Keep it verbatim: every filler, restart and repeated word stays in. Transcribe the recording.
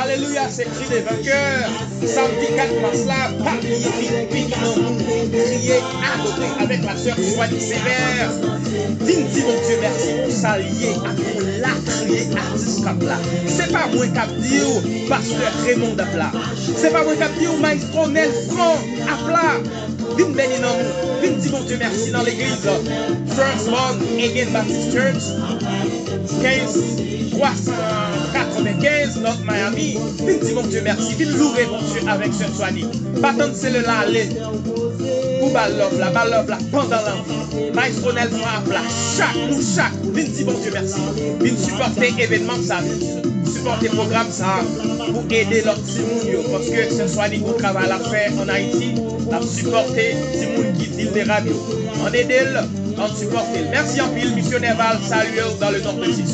Alelouya, se kri de vankè. Samdi kat mas la, pa bliye vin beni nan moun, kriye, adore avèk la sè Soigny Sévère. Vin di Bondye mèsi pou sa l ye ak pou l ap ye atis k ap la. Se pa mwen k ap di w, pastè Raymond ap la. Se pa mwen k ap di w, maestro Nelson ap la. Vin beni nanm ou. Vin di Bondye mèsi nan legliz Firstborn Again Baptist Church, kenz twa san katrevenkenz North Miami. Vin di Bondye mèsi. Vin loure Bondye avèk sè Soigny. Pa tann se lè l ale pou ba l love la. Ba l love la pandan l anvi. Maestro Nelson ap la. Chak nou chak, vin di Bondye mèsi. Vin sipòte evènman sa. Vin sipòte pwogram sa pou ede lòt timoun yo. Paske sè Soigny gon travay l ap fè ann Ayiti. L ap sipòte timoun ki vilnerab yo. Ann ede l, ann sipòte l. Mèsi anpil, misyonè Val, salye w dans le nom de Jésus.